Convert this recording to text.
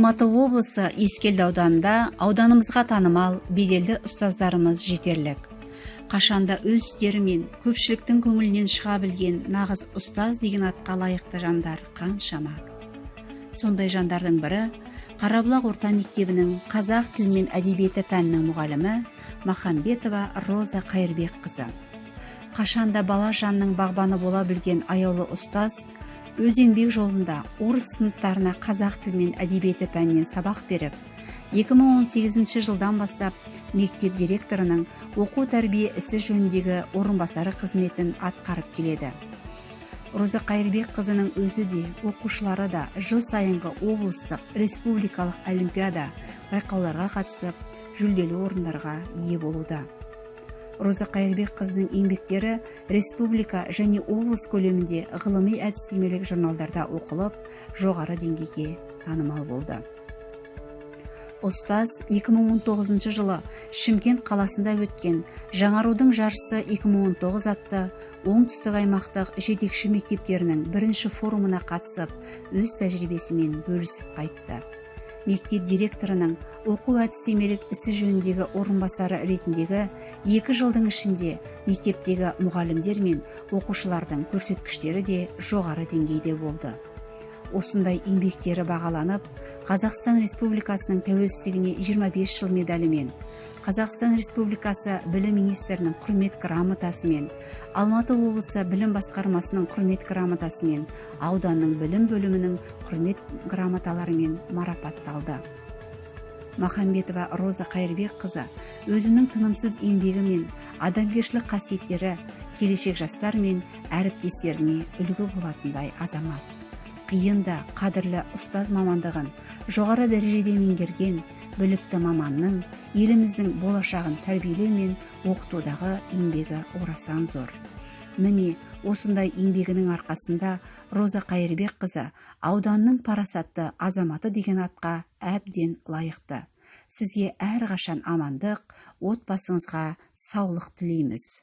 Алматы облысы Ескелді ауданында ауданымызға танымал, беделді ұстаздарымыз жетерлік. Қашанда өз істерімен көпшіліктің көңілінен шыға білген нағыз ұстаз деген атқа лайықты жандар қаншама. Сондай жандардың бірі – Қарабұлақ орта мектебінің қазақ тілі мен әдебиеті пәнінің мұғалімі Махамбетова Роза Қайырбекқызы. Қашанда бала жанның бағбаны бола білген аяулы ұстаз өз еңбек жолында орыс сыныптарына қазақ тілі мен әдебиеті пәнінен сабақ беріп, 2018 жылдан бастап мектеп директорының оқу тәрбие ісі жөніндегі орынбасары қызметін атқарып келеді. Роза Қайырбекқызының өзі де, оқушылары да жыл сайынғы облыстық, республикалық олимпиада, байқауларға қатысып, жүлделі орындарға ие болуда. Роза Қайырбекқызының еңбектері республика және облыс көлемінде ғылыми әдістемелік журналдарда оқылып, жоғары деңгейге танымал болды. Ұстаз 2019 жылы Шымкент қаласында өткен «Жаңарудың жаршысы 2019» атты оңтүстік аймақтық жетекші мектептерінің бірінші форумына қатысып, өз тәжірибесімен бөлісіп қайтты. Мектеп директорының оқу әдістемелік ісі жөніндегі орынбасары ретіндегі 2 жылдың ішінде мектептегі мұғалімдер мен оқушылардың көрсеткіштері де жоғары деңгейде болды. Осындай еңбектері бағаланып, Қазақстан Республикасының тәуелсіздігіне 25 жыл медалімен, Қазақстан Республикасы білім министрінің құрмет грамотасымен, Алматы облысы білім басқармасының құрмет грамотасымен, ауданның білім бөлімінің құрмет грамоталарымен марапатталды. Махамбетова Роза Қайырбекқызы өзінің тынымсыз еңбегі мен адамгершілік қасиеттері келешек жастар мен әріптестеріне үлгі болатындай азамат. Қиын да қадірлі ұстаз мамандығын жоғары дәрежеде меңгерген білікті маманның еліміздің болашағын тәрбиелеу мен оқытудағы еңбегі орасан зор. Міне, осындай еңбегінің арқасында Роза Қайырбекқызы ауданның парасатты азаматы деген атқа әбден лайықты. Сізге әрқашан амандық, отбасыңызға саулық тілейміз.